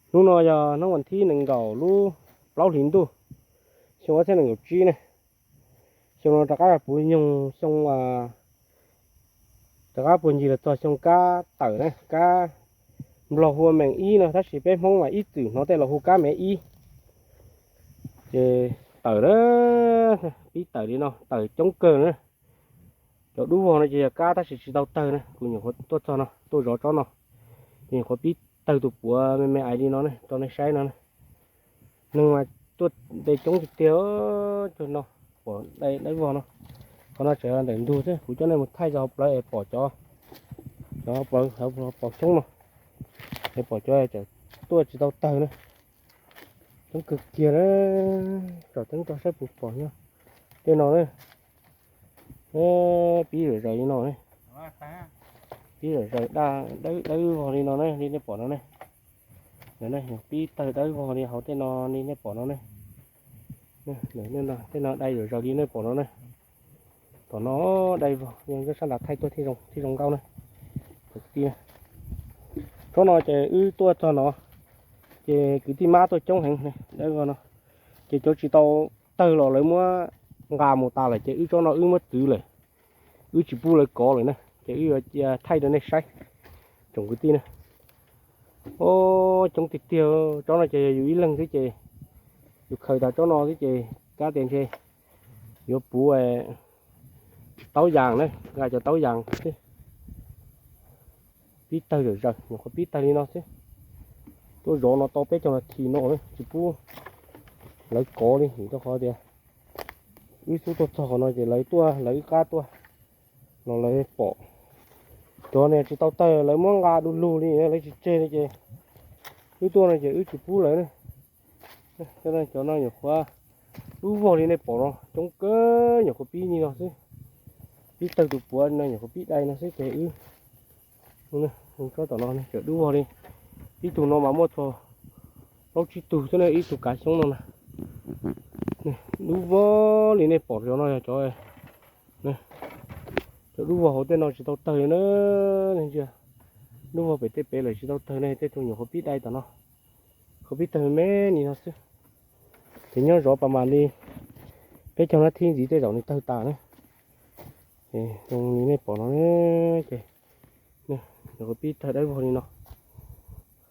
Hnub no yog hnub vas thib nees nkaum lub plaub hlis ntuj, xyoo ob txhiab nees nkaum tsib ne. Xyoo no rov qab puv nyoog xyoo, rov qab puag ncig los txog xyoo kab tawm na, kab Nplog hu ua meem ib no, tab sis peb Hmoob mas ib txwm hnov tej los hu kab mev ib. Ces tawm na, pib tawm li no, tawm coob kawg na. Cov dub vog no ces yog kab tab sis tsis tau tawg na, kuv nyuam qhuav tuaj txog no tuaj zov tsob no, ces nyuam qhuav pib tawg tus puav me me ais li no ne rau nej saib no ne. Neeg mas tuaj nte coob tiag tiag, cov no pom dawb vog no. Qhov no tseem ntawm ntug xwb, kuv coj nej mus thaij rau hauv plawv es pom cov, cov hauv plawv, hauv plawv pom xyoob no, es pom cov tseem tuaj tsis tau tawg na. Coob kawg kiag na, tsom teeb rau saib puas pom nyob tej no na. Pib zom zaws li no, pib zom zaws daj dawb vog li no na, li nej pom no ne. Pib tawg dawb vog li hauv tej no li nej pom no ne. Tej no dai zom zaws li nej pom no ne. Tom no dai vog, yog sab nrad thaij tuaj thiaj zoo nkauj na. Tsob no ces wb tuaj txog no, ces kwv tij mab tuaj coob heev dawb vog no. Ces cov tsis tau tawg los lawv muab nqa mus tas lawm ces wb tsob no wb muab txwv lawm, wb tsis pub lawv kov lawm na, ces wb yuav cia thaij rau nej saib tsoom kwv tij na. Os, coob tiag tiag, tsob no ces yog yus ib leeg xwb ces yus khaws tas tsob no xwb ces kab tias ntshe yuav puv taub yas na, nqa cov taub yas xwb. Pib tawg zom zaws, nyuam qhuav pib tawg li no xwb. Tuaj zov no tau peb caug nas this no na, tsis pub lawv kov li vim rau qhov tias wb xub tuaj txog qhov no ces lawv tuaj, lawv wb qab tuaj los lawv pom. Cov niag tsis tau tawg lawv muab nqa du lug li, lawv tsis tseg li ces wb tuaj no ces wb tsis pub lawv na. Cov no nyuam qhuav dub vog li nej pom no coob kawg, nyuam qhuav pib li no xwb. Pib tawg tus puav no nyuam qhuav pib dai no xwb ces wb, tsob tom no tseem dub vog li. Ib tug no mas muaj txog plaub tsib tug xwb na, ib tug kav xyoob no na. Dub vog li nej pom cov no yog cov, cov dub vog hauv tej no tsis tau tawg na. Ntsia, dub vog pem tej pem lawm tsis tau tawg ne, tej tug nyuam qhuav pib dai tom no, qhuav pib tawg me me li no xwb. Ces nyob zov pas mas li peb caug nab thib ntxiv tej zaum nws tawg tas na. Zoo li nej pom no ces, nyuam qhuav pib tawg dawb vog li no.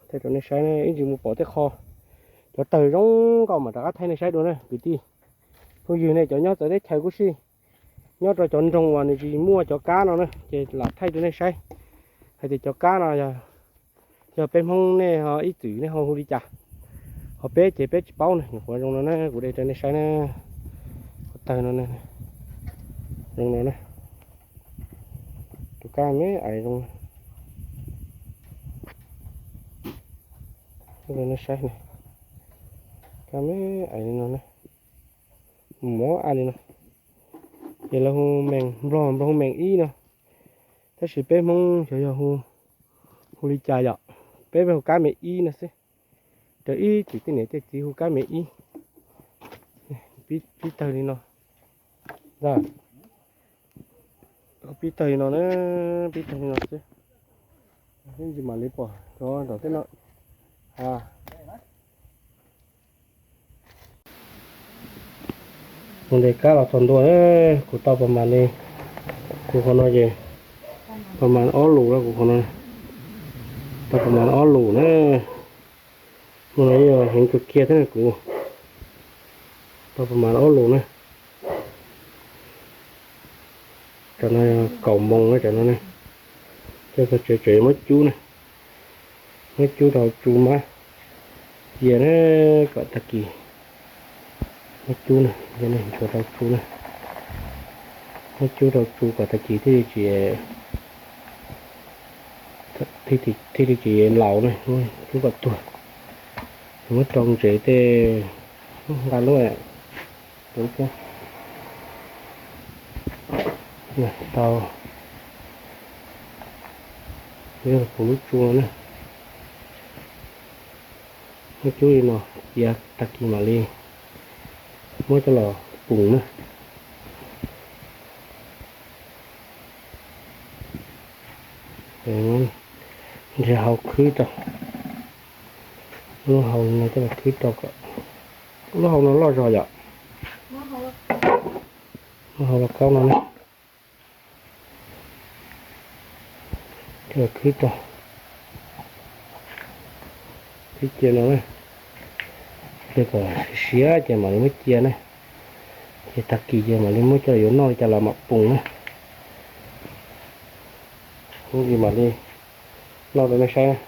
Thaij rau nej saib ne, ib ntsis mus pom tej qho cov tawg zoo nkauj mam rov qab thaij nej saib dua na kwv tij. Phooj ywg nej cov nyob txawv teb chaws kuj sij, nyob rau cov nroog uas nws tsis muaj cov kab no na ces lam thaij rau nej saib hais tias cov kab no yog peb Hmoob nej ho ib txwm nej ho hu li cas. Ho peb ces peb tsis paub na, nyuam qhuav zoo no na, kuv de rau nej saib na. Qhov tawg no, zoo no na. Tus kab me ais zoo, nej saib na. Kab me ais li no na, mov a li no. Ces lawv hu meem, Nplog, Nplog hu meem ib no, tab sis peb Hmoob xyov yog hu li cas yom. Peb hu kab me ib no xwb. Raws ib txwm tej niam tej txiv hu kab me ib. Pib tawg li no. Pib tawg li no na, pib tawg li no xwb. Ib ntsis mam li pom cov tom tej no. Mus ntes kab los txog ntua, kuv tau pas mas li, kuv qhov no ces pas mas ob lus, kuv qhov no tau pas mas ob lus na. Hnub no yog heev kawg kiag thiab kuv tau pas mas ob lus na. Cov no kaum moos na cov no ne. Coj txog tsev tsev muab cub na, muab cub rau tsu mab cia na, kom tag kis muab cub na, ntsuas rau tsu na, muab cub rau tsu kom tag kis thiaj li tsis, thiaj li tsis laus na, cub kom tuag, muab rau ntsev tej nqa lub, tau, kuv lub tsu no na, muab cub li no, cia tag kis mam li muab coj los pum na. Nrhiav hauv khwb tau, Lub hau no coj los khwb rau kom, lub hau no loj zog yom. Lub hau lauj kaub no ne. Coj los khwb rau, khwb cia no na. Khwb kom siav ces mam li muab cia na. Ces tag kis ces mam li muab coj los yuav noj li cas los mam pum na. Hnub ntawd mam li noj rau nej saib na.